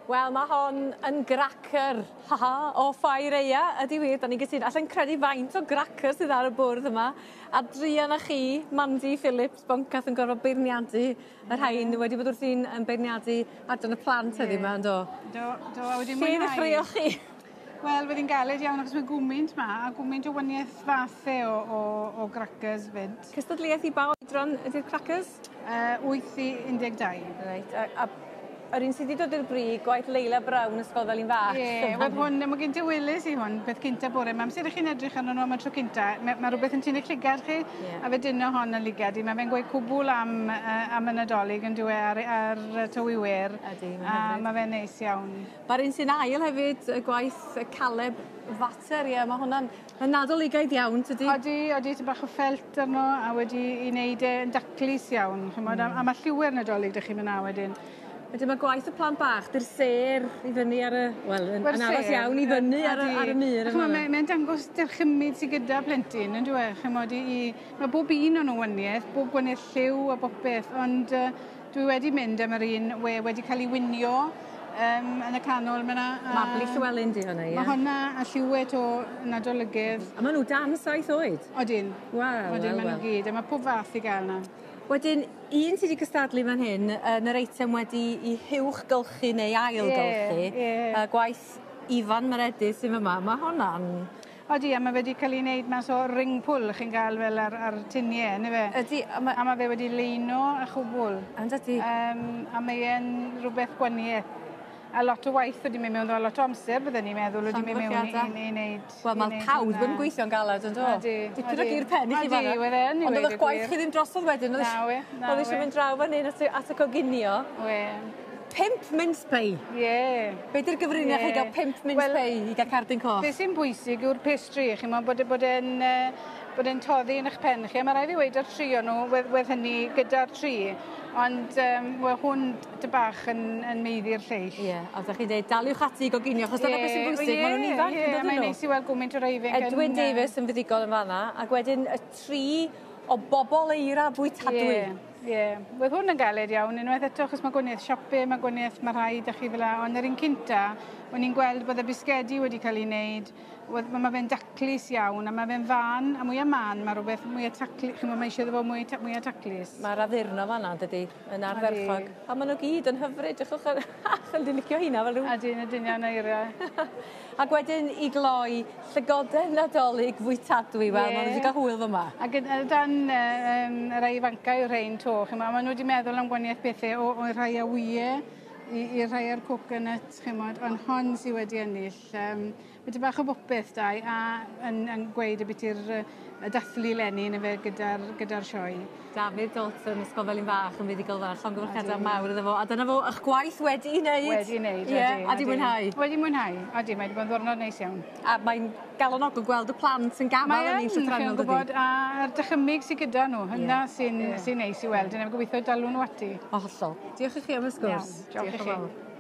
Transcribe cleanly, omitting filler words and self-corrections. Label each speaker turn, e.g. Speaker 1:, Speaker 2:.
Speaker 1: Wel, mae hon yn gracer, haha, o Ffair Aea, ydy wir, da ni'n gytuno. Allai'n credu faint o gracer sydd ar y bwrdd yma. A druan â chi, Mandy Phillips, Boncath yn gorfod beirniadu y rhain wedi bod wrthi'n yn beirniadu adran y plant heddiw 'ma yndo?
Speaker 2: Do, do, a wedi mwynhau.
Speaker 1: Lle ddechreuoch chi?
Speaker 2: Wel, wedd 'i'n galed iawn achos mae gwmynt 'ma a gwmynt o wanieth fathe o o o gracers 'fyd.
Speaker 1: Cystadleuaeth i ba oedran ydi'r crackers?
Speaker 2: 8 i 12.
Speaker 1: Reit a a yr un sy 'di dod i'r brig gwaith Leila Brown Ysgol Felin Fach.
Speaker 2: Ie wel hwn ma' gen ti weles i hwn peth cynta bore 'ma amser 'ych chi'n edrych arno n'w am y tro cynta ma' ma' rwbeth yn tynnu llygad chi.
Speaker 1: Ie.
Speaker 2: A fe dynno hon yn ligad i ma' fe'n gweud cwbwl am yy am y Nadolig on'd yw e ar ar y Tywi Wyr.
Speaker 1: Ydi ma'n hyfryd.
Speaker 2: A ma' fe'n neis iawn.
Speaker 1: Ma'r un sy'n ail hefyd y gwaith y Caleb Fatter ie ma' hwnna'n yn Nadoligaidd iawn tydi?
Speaker 2: Odi odi tipyn bach o ffelt arno a wedi 'i neud e yn daclus iawn ch'mod a a ma' lliwie'r Nadolig 'dych chi myn 'na wedyn.
Speaker 1: Wedyn ma' gwaith y plant bach 'di'r sêr i fyny ar y wel yn yn aros iawn i fyny ar y ar y mur
Speaker 2: Ch'mo' mae mae'n dangos dychymyg sy gyda plentyn on'd yw e ch'mod i i ma' bob un o'n nw wanieth bob gwanieth lliw a bopeth ond yy dwi wedi mynd am yr un we wedi ca'l 'i winio yym yn y canol ma' 'na a...
Speaker 1: Mabli Llywelyn 'di hwnna ie?
Speaker 2: Ma' honna a lliwie 'to Nadoligedd.
Speaker 1: A ma' n'w dan saith oed?
Speaker 2: Odyn.
Speaker 1: Wel wel wel.
Speaker 2: Odyn ma' n'w gyd a ma' pob fath i ga'l 'na.
Speaker 1: Wedyn un sy 'di cystadlu fan hyn yn yr eitem wedi 'i huwchgylchu neu ailgylchu.
Speaker 2: Ie ie.
Speaker 1: Gwaith Ifan Maredydd sy fyma. Ma' honna'n
Speaker 2: Odi a ma' fe 'di ca'l 'i neud mas o ring pull chi'n ga'l fel ar ar tinie on'd yfe?
Speaker 1: Ydi a ma'...
Speaker 2: A ma' fe wedi leino a chwbwl.
Speaker 1: Yndydi?
Speaker 2: Yym a mae e'n rwbeth gwanieth. A lot o waith wedi myn' mewn iddo a lot o amser bydden i'n meddwl wedi myn' mewn i i i neud
Speaker 1: Wel ma' pawb yn gweithio'n galad yndo?
Speaker 2: Odi.
Speaker 1: Dipyn o gur pen i chi fan 'na.
Speaker 2: Odi wel yn i
Speaker 1: Ond
Speaker 2: weud y gwir.
Speaker 1: o'dd 'ych gwaith chi ddim drosodd wedyn o'dd
Speaker 2: Na we na we.
Speaker 1: O'dd eisiau mynd draw fan 'yn at y at y coginio.
Speaker 2: We.
Speaker 1: Pump mince pie.
Speaker 2: Ie.
Speaker 1: Be' 'di'r gyfrinach i ga'l pump mince pie i ga'l cardyn coch?
Speaker 2: Be' sy'n bwysig yw'r pastry chi'mo' bod e bod e'n yy bod e'n toddi yn 'ych pen chi a ma' rai' fi weud o'r tri o n'w wedd wedd hynny gyda'r tri ond yym we' hwn ty bach yn yn meiddi'r lleill.
Speaker 1: Ie a fel chi'n deud daliwch ati i goginio achos dyna beth sy'n bwysig ma' nw'n ifanc
Speaker 2: Ie
Speaker 1: yndydyn
Speaker 2: mae'n
Speaker 1: n'w?
Speaker 2: neis i weld gwmynt o rei ifanc yn...
Speaker 1: Edwin Davies yn fuddugol yn fan 'na ac wedyn y tri o bobol eira bwytadwy.
Speaker 2: Ie. Ie wedd hwn yn galed iawn unwaith eto achos ma' gwanieth siope ma' gwanieth ma' rhai 'dach chi fel 'a on' yr un cynta o'n i'n gweld bod y bisgedi wedi ca'l 'u neud wedd ma' ma' fe'n daclus iawn a ma' fe'n fân a mwya mân ma' rwbeth mwya taclu- ch'mo' ma' isie iddo fo mwy ta- mwya taclus.
Speaker 1: Ma'r addurno fan 'na yndydi? Yn ardderchog. A ma' n'w gyd yn hyfryd drychwch ar dwi'n licio heina fel ryw...
Speaker 2: Ydyn ydyn iawn eira.
Speaker 1: Ac wedyn i gloi llygoden Nadolig fwytadwy wel ma' n'w 'di ga'l hwyl fyma.
Speaker 2: Ag yn yy dan yy yym y rei ifanca yw'r rhein 'to ch'mo' ma' n'w 'di meddwl am gwanieth bethe o o'r rhai â wye i i'r rhai â'r coconut ch'mod on' hon sy wedi ennill yym ma' 'di bach o bopeth 'da 'i a yn yn gweud abytu'r yy y dathlu leni on' yfe gyda'r gyda'r sioe.
Speaker 1: Dafydd Dalton Ysgol Felin Fach yn fuddugol fan 'na llongyfarchiada mawr iddo fo a dyna fo 'ych gwaith wedi 'i neud.
Speaker 2: Wedi neud
Speaker 1: Ie
Speaker 2: odi.
Speaker 1: a 'di mwynhau?
Speaker 2: Wedi mwynhau odi mae 'di bod yn ddiwrnod neis iawn.
Speaker 1: A mae'n galonogol gweld y plant yn gafal yn 'i llythrennol dydi?
Speaker 2: Mae yn chi'n gwbod a'r dychymyg sy gyda nhw hynna sy'n sy'n neis i weld a gobeithio dalwn nhw ati.
Speaker 1: O hollol. Diolch i chi am y sgwrs.
Speaker 2: Iawn diolch i chi.